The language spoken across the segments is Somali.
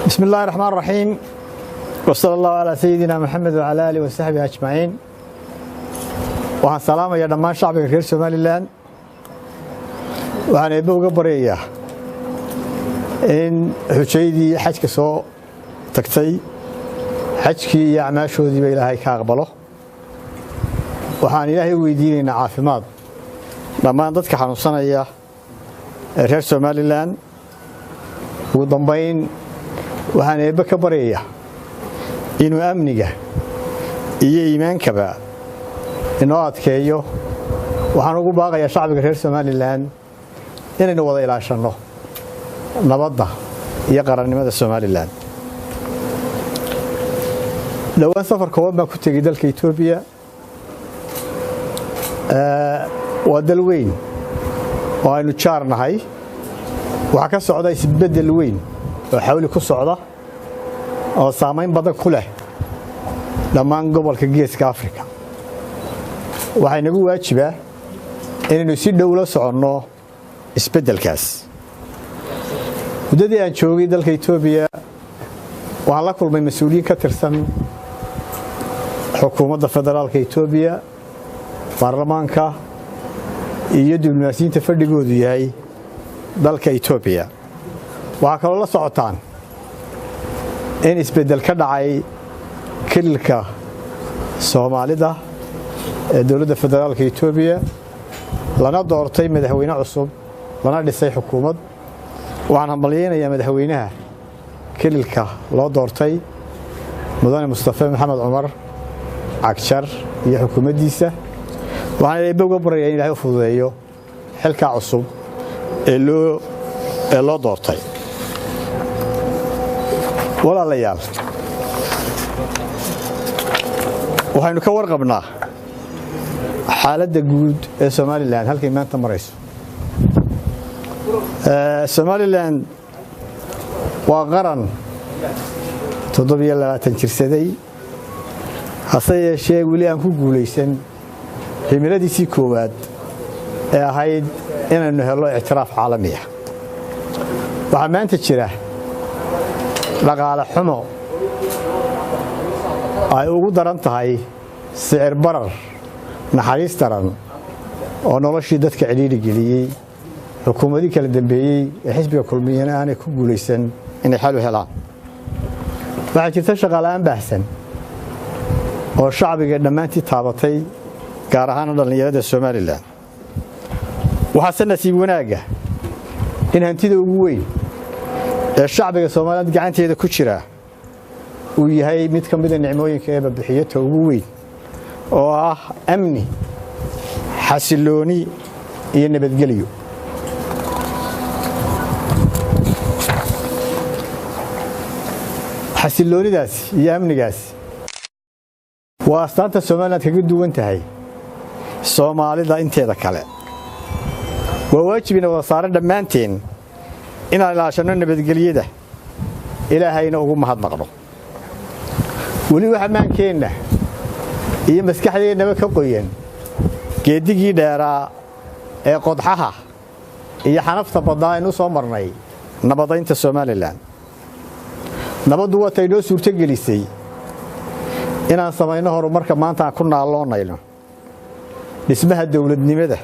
بسم الله الرحمن الرحيم، وصلى الله على سيدنا محمد وعلى آله وصحبه أجمعين. Waxaan salaamayaa dhammaan shacbiga reer Somaliland. Waxaan Eebbe uga baryayaa in xujaydii xajka soo tagtay xajkii iyo acmaashoodiiba Ilaahay ka aqbalo. Waxaan Ilaahay u weydiinaynaa caafimaad dhammaan dadka xanuunsanaya ee reer Somaliland. Ugu dambayn, waxaan Eebbe ka baryayaa inuu amniga iyo iimaankaba inoo adkeeyo. Waxaan ugu baaqayaa shacbiga reer Somaliland inaynu wada ilaashanno nabadda iyo qarannimada Somaliland. Dhowaan safar kooban baan ku tegey dalka Etoobiya. Waa dal weyn oo aynu jaar nahay. Waxaa ka socda isbeddel weyn oo xawli ku socda oo saamayn badan ku leh dhammaan gobolka Geeska Afrika. Waxaa inagu waajibaa inaynu si dhow la soconno isbeddelkaas. Muddadii aan joogay dalka Etoobiya, waxaan la kulmay mas-uuliyiin ka tirsan xukuumadda federaalka Etoobiya, baarlamaanka iyo diblomaasiyiinta fadhigoodu yahay dalka Etoobiya. Waxaa kaloo la socotaan in isbeddel ka dhacay kililka Soomaalida ee dowladda federaalka Etoobiya, lana doortay madaxweyne cusub, lana dhisay xukuumad. Waxaan hambalyaynayaa madaxweynaha kililka loo doortay, Mudane Mustafe Maxamed Cumar Cagjar, iyo xukuumaddiisa. Waxaan Eebbe uga baryayaa in Ilahay u fududeeyo xilkaa cusub ee loo doortay. Walaalayaal, waxaynu ka warqabnaa xaaladda guud ee Somaliland halkay maanta marayso. Somaliland waa qaran 27 jirsaday, hase yeeshee weli aan ku guulaysan himiladiisii koowaad ee ahayd inaynu hello ictiraaf caalamiya. Waxaa maanta jira dhaqaale xumo ay ugu daran tahay sicir barar naxariis daran oo noloshii dadka cidhiidhi geliyey. Xukuumadii kala dambeeyey ee xisbiga Kulmiyana aanay ku guulaysan inay xal u helaan. Waxaa jirta shaqaala'aan baahsan oo shacbiga dhammaantii taabatay, gaar ahaana dhallinyarada Somaliland. Waxaase nasiib wanaagga in hantida ugu weyn ee shacbiga Somaliland gacanteeda ku jira uu yahay mid ka mida nicmooyinka Eebbe bixiyata ugu weyn, oo ah amni, xasilooni iyo nabadgelyo. Xasiloonidaasi iyo amnigaasi waa astaanta Somaliland kaga duwan tahay Soomaalida inteeda kale. Waa waajib ina wada saaran dhammaanteen inaan ilaashanno nabadgelyada, Ilaahayna ugu mahadnaqno. Weli wax ammaankeenna iyo maskaxdeennaba ka qoyan geedigii dheeraa ee qodxaha iyo xanafta badnaa aynu soo marnay nabadaynta Somaliland. Nabaddu waatay noo suurtogelisay inaan samayno horumarka maanta aan ku naalloonayno, dhismaha dowladnimada,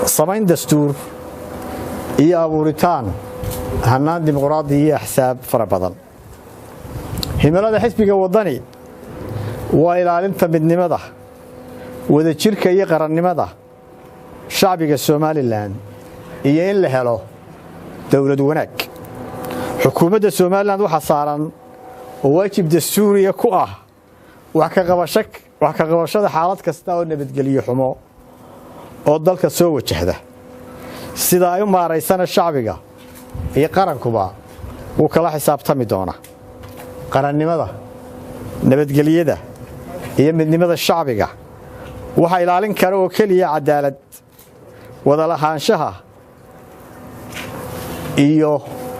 samayn dastuur iyo abuuritaan hannaan dimuqraadi iyo axsaab fara badan. Himilada xisbiga Waddani waa ilaalinta midnimada, wadajirka iyo qarannimada shacbiga Somaliland iyo in la helo dowlad wanaag. Xukuumadda Somaliland waxaa saaran oo waajib dastuuriya ku ah wax ka qabashada xaalad kasta oo nabadgelyo xumo oo dalka soo wajahda. Sida ay u maaraysana shacbiga iyo qarankuba wuu kala xisaabtami doonaa. Qarannimada, nabadgelyada iyo midnimada shacbiga waxaa ilaalin kara oo keliya cadaalad, wadalahaanshaha iyo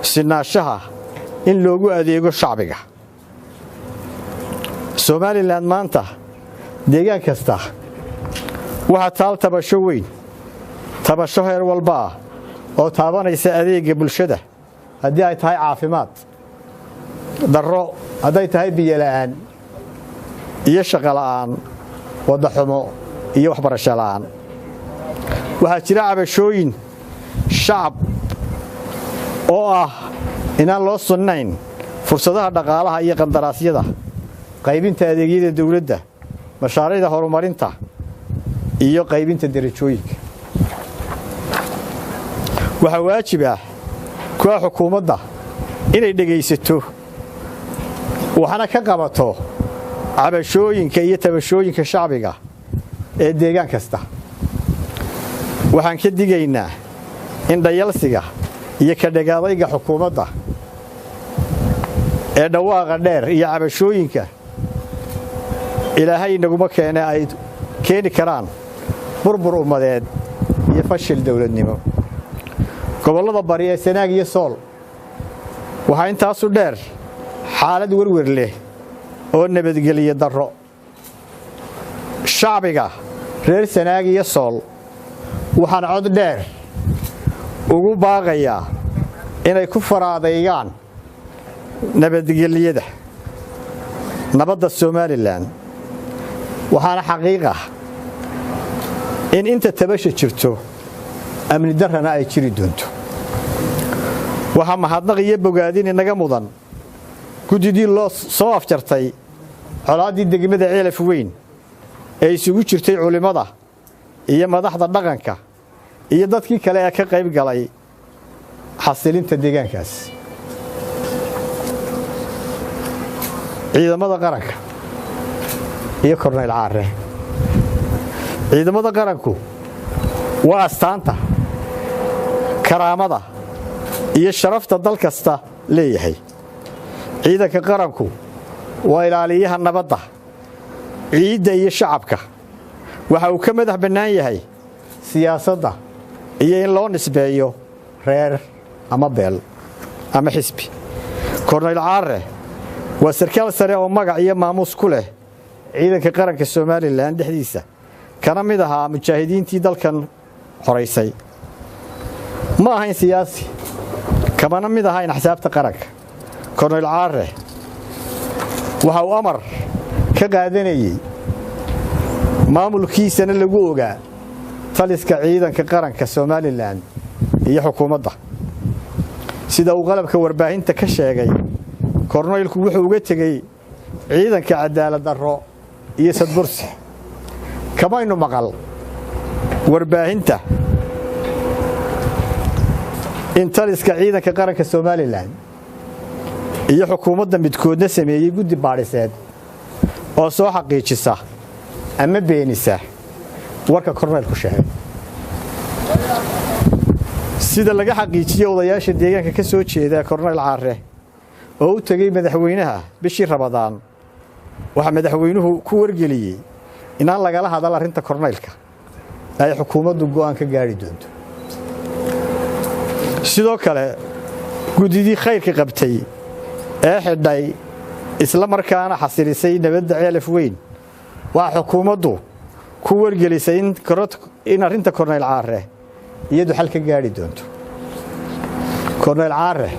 sinaanshaha in loogu adeego shacbiga. Somaliland maanta deegaan kasta waxaa taal tabasho weyn, tabasho heer walba ah oo taabanaysa adeegga bulshada, haddii ay tahay caafimaad, Darro hadday tahay biyo la'aan iyo shaqo la'aan, waddaxumo iyo waxbarasho la'aan. Waxaa jira cabashooyin shacab oo ah inaan loo sunnayn fursadaha dhaqaalaha iyo qandaraasyada, qaybinta adeegyada dawladda, mashaariicda horumarinta iyo qaybinta derajooyinka. Waxaa waajib ah kuwa xukuumadda inay dhegaysato waxna ka qabato cabashooyinka iyo tabashooyinka shacbiga ee deegaan kasta. Waxaan ka digaynaa in dhayalsiga iyo ka dhagaadayga xukuumadda ee dhawaaqa dheer iyo cabashooyinka Ilaahay naguma keene ay keeni karaan burbur ummadeed iyo fashil dowladnimo. Gobollada bari ee Sanaag iyo Sool waxaa intaasu dheer xaalad werwer leh oo nabadgeliya darro. Shacbiga reer Sanaag iyo Sool waxaan cod dheer ugu baaqayaa inay ku faraadaygaan nabadgelyada nabadda Somaliland. Waxaana xaqiiq ah in inta tabasha jirto amni darrana ay jiri doonto. Waxaa mahadnaq iyo bogaadin inaga mudan guddidii loo soo afjartay colaaddii degmada Ceelaf Weyn ee isugu jirtay culimmada iyo madaxda dhaqanka iyo dadkii kale ee ka qayb galay xasilinta deegaankaas. Ciidamada qaranka iyo Korneyl Caare. Ciidamada qaranku waa astaanta karaamada iyo sharafta dal kasta leeyahay. Ciidanka qaranku waa ilaaliyaha nabadda, ciidda iyo shacabka. Waxa uu ka madax bannaan yahay siyaasadda iyo in loo nisbeeyo reer ama beel ama xisbi. Korneyl Caare waa sarkaal sare oo magac iyo maamuus ku leh ciidanka qaranka Somaliland dhexdiisa, kana mid ahaa mujaahidiintii dalkan horeysay. Ma ahayn siyaasi, kamana mid ahayn axsaabta qaranka. Korneyl Caare waxa uu amar ka qaadanayay maamulkiisana lagu ogaa taliska ciidanka qaranka Somaliland iyo xukuumadda. Sida uu qalabka warbaahinta ka sheegay, korneylku wuxuu uga tegey ciidanka cadaalad darro iyo sadbursi. Kamaynu maqal warbaahinta in taliska ciidanka qaranka Somaliland iyo xukuumadda midkoodna sameeyey guddi baadhiseed oo soo xaqiijisa ama beenisa warka korneylku sheegay. Sida laga xaqiijiyey odayaasha deegaanka ka soo jeeda Korneyl Caare oo u tegey madaxweynaha bishii Rabadaan, waxaa madaxweynuhu ku wargeliyey inaan lagala hadal arrinta korneylka ay xukuumaddu go'aan ka gaari doonto. Sidoo kale guddidii khayrka qabtay ee xidhay isla markaana xasilisay nabadda Ceelaf Weyn waxaa xukuumaddu ku wargelisay in arrinta Korneyl Caare iyadu xal ka gaari doonto. Korneyl Caare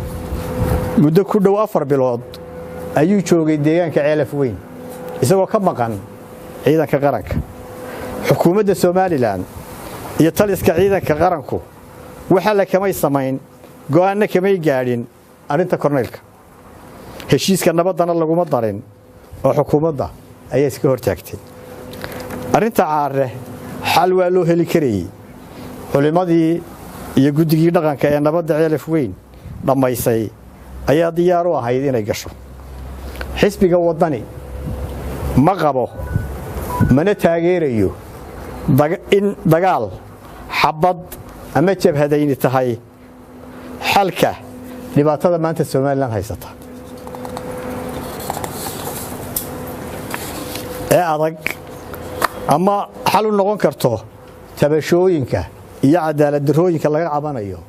muddo ku dhow 4 bilood ayuu joogay deegaanka Ceelaf Weyn isagoo ka maqan ciidanka qaranka. Xukuumadda Somaliland iyo taliska ciidanka qaranku waxa la kamay samayn, go'aanna kamay gaadhin arrinta korneylka. Heshiiska nabaddana laguma darin oo xukuumadda ayaa iska hortaagtay. Arrinta Caare xal waa loo heli karayey. Culimmadii iyo guddigii dhaqanka ee nabadda Ceelaf Weyn dhammaysay ayaa diyaar u ahayd inay gasho. Xisbiga Waddani ma qabo mana taageerayo in dagaal, xabad ama jabhadayni tahay xalka dhibaatada maanta Somaliland haysata ee adag, ama xal u noqon karto tabashooyinka iyo cadaalad darrooyinka laga cabanayo.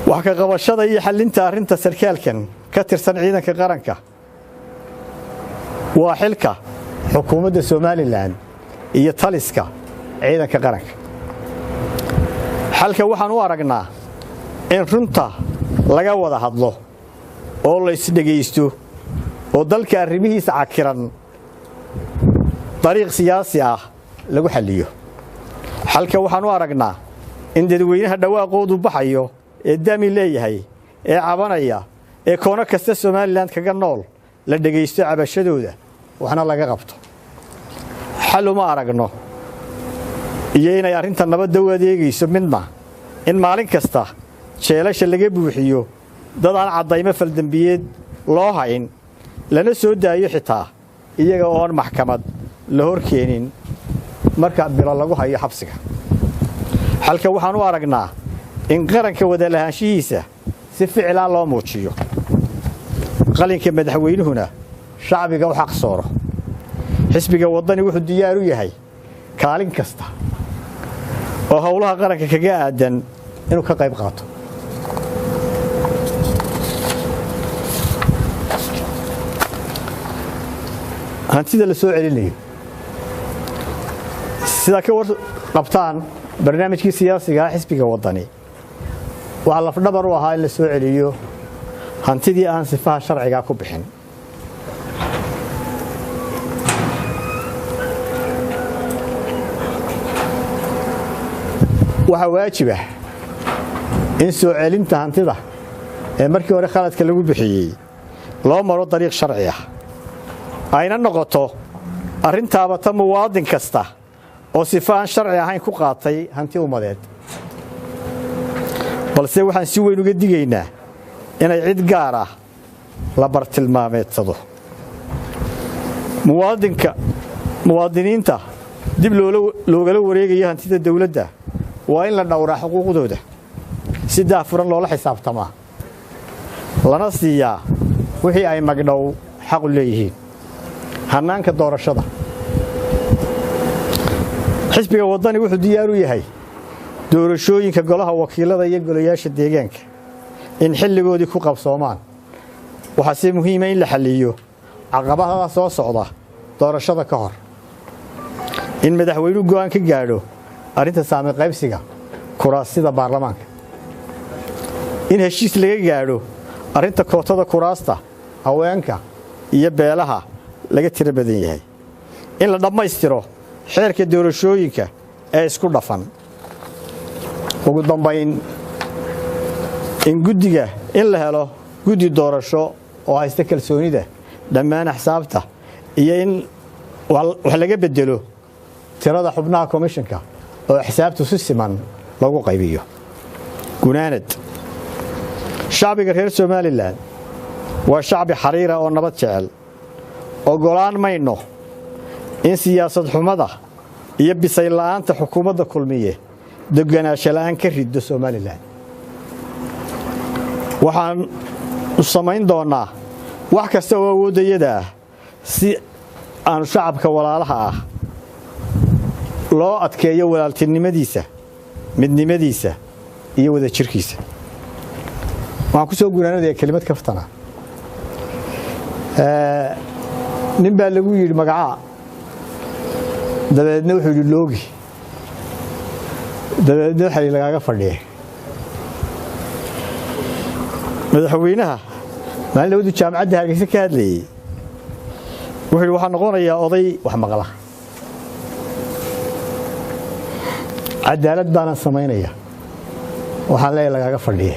Wax ka qabashada iyo xallinta arrinta sarkaalkan ka tirsan ciidanka qaranka waa xilka xukuumadda Somaliland iyo taliska ciidanka qaranka. Xalka waxaan u aragnaa in runta laga wada hadlo, oo la isdhegaysto oo dalka arrimihiisa cakiran dariiq siyaasi ah lagu xalliyo. Xalka waxaan u aragnaa in dadweynaha dhawaaqoodu baxayo ee dami leeyahay ee cabanaya ee koono kasta Somaliland kaga nool la dhegaysto cabashadooda waxna laga qabto. Xal uma aragno iyo inay arrinta nabadda u adeegayso midna in maalin kasta jeelasha laga buuxiyo dad aan caddaymo faldambiyeed loo hayn lana soo daayo xitaa iyaga oon maxkamad la hor keenin marka bilo lagu hayo xabsiga. Xalka waxaan u aragnaa in qaranka wada lahaanshihiisa si ficila loo muujiyo, qalinka madaxweynuhuna shacbiga u xaq sooro. Xisbiga Waddani wuxuu diyaar u yahay kaalin kasta oo howlaha qaranka kaga aadan inuu ka qayb qaato. Hantida la soo celinayo sida ka war qabtaan barnaamijkii siyaasiga ah xisbiga Waddani waxaa lafdhabar u ahaa in la soo celiyo hantidii aan sifaha sharciga ku bixin. Waxaa waajib ah in soo celinta hantida ee markii hore khaladka lagu bixiyey loo maro dariiq sharci ah, ayna noqoto arrintaaba ta muwaadin kasta oo sifa aan sharci ahayn ku qaatay hanti ummadeed. Balse waxaan si weyn uga digaynaa inay cid gaar ah la bartilmaameedsado. Muwaadiniinta dib loogala wareegayo hantida dawladda waa in la dhowraa xuquuqdooda si daahfuran loola xisaabtamaa lana siiyaa wixii ay magdhow xaq u leeyihiin. Hannaanka doorashada xisbiga Waddani wuxuu diyaar u yahay doorashooyinka golaha wakiilada iyo golayaasha deegaanka in xilligoodii ku qabsoomaan. Waxaa si muhiima in la xalliyo caqabadaha soo socda doorashada ka hor, in madaxweynuhu go'aan ka gaadho arrinta saami qaybsiga kuraasida baarlamaanka, in heshiis laga gaadho arrinta kootada kuraasta haweenka iyo beelaha laga tiro badan yahay, in la dhammaystiro xeerka doorashooyinka ee isku dhafan. Ugu dambayn, in guddiga in la helo guddi doorasho oo haysta kalsoonida dhammaan axsaabta iyo in wax laga bedelo tirada xubnaha komishanka oo axsaabtu si siman lagu qaybiyo. Gunaanad, shacbiga reer Somaliland waa shacbi xariira oo nabad jecel. Ogolaan mayno in siyaasad xumada iyo bisay la'aanta xukuumadda Kulmiye deganaansho la'aan ka riddo Somaliland. Waxaan u samayn doonaa wax kasta oo awooddayada ah si aanu shacabka walaalaha ah loo adkeeyo walaaltinimadiisa, midnimadiisa iyo wadajirkiisa. Waxaan ku soo gunaanadayaa kelimad kaftana. Nin baa lagu yidhi magacaa, dabeedna wuxuu yidhi loogi, dabeedna waxa lagaaga fadhiya. Madaxweynaha maalin labadu jaamacadda Hargeysa ka hadlayey wuxuu yidhi waxaa noqonayaa oday wax maqla, cadaalad baanan samaynaya, waxaan leeyahay lagaaga fadhiya.